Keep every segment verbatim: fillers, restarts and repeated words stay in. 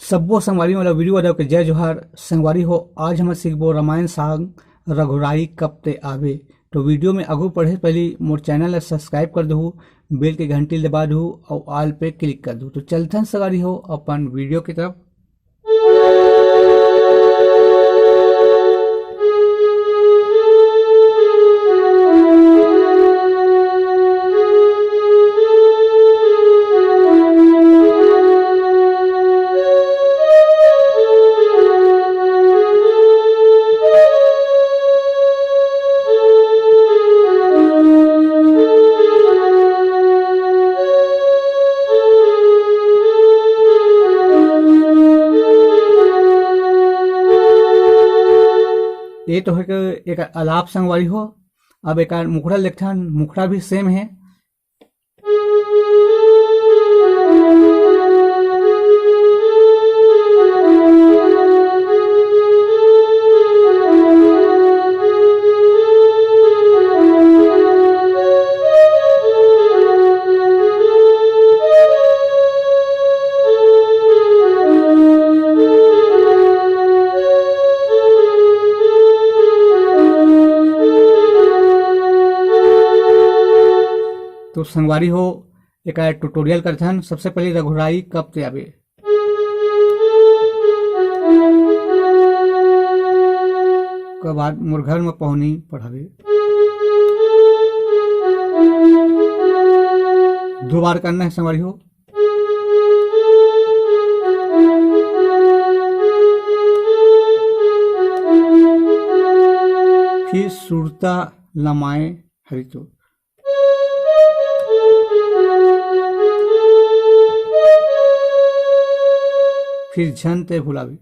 सब्बो संगवारी मन ला वीडियो वाला के जय जोहार। संगवारी हो, आज हमन सीखबो रामायण सांग रघुराई कब ते आबे। तो वीडियो में आगू बढ़े पहली मोर चैनल ला सब्सक्राइब कर दहू, बेल के घंटी ला दबा दहू और ऑल पे क्लिक कर दहू। तो चलथन संगवारी हो अपन वीडियो की तरफ। ये तो है कि एक अलाप संगवारी हो। अब एक मुखड़ा लिखथन, मुखड़ा भी सेम है। तो संगवारी हो, एक ट्यूटोरियल करथन। सबसे पहले रघुराई कब ते आबे, के बाद मोर घर में पहुनी पढ़ाबे। दो बार करना है संगवारी हो। फिर सुरता लमाए हरिचो। फिर झन ते भुलावे।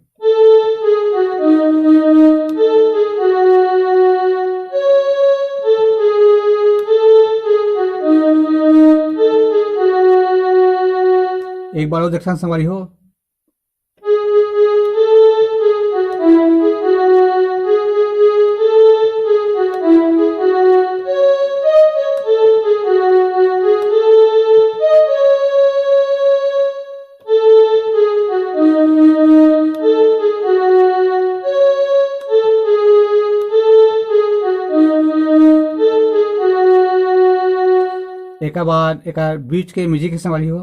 एक बार और देखथन संगवारी हो। एकर बाद एकर बीच के म्यूजिक के संगवारी हो।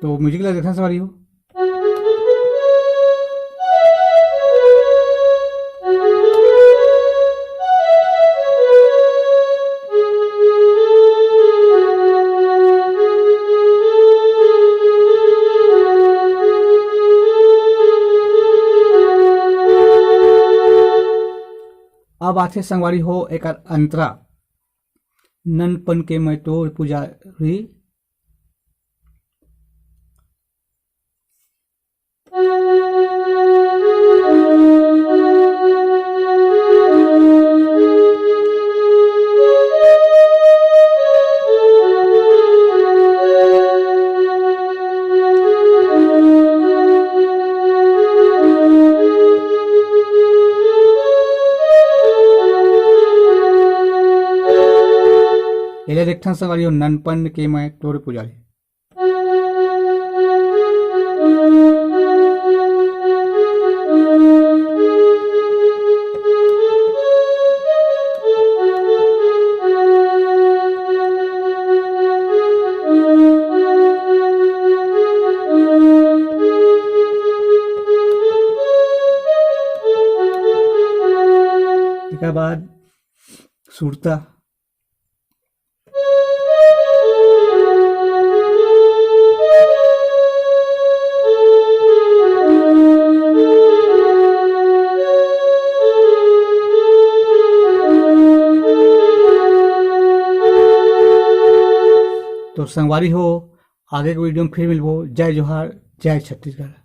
तो म्यूजिक ला देखना संगवारी हो। अब आथे संगवारी हो एकर अंतरा, ननपन के मैं तोर पुजारी। एला देखथन संगवारी हो, ननपन के मैं तोर पुजारी। एकर बाद सुरता। तो संगवारी हो, आगे के वीडियो में फिर मिलबो। जय जोहार, जय छत्तीसगढ़।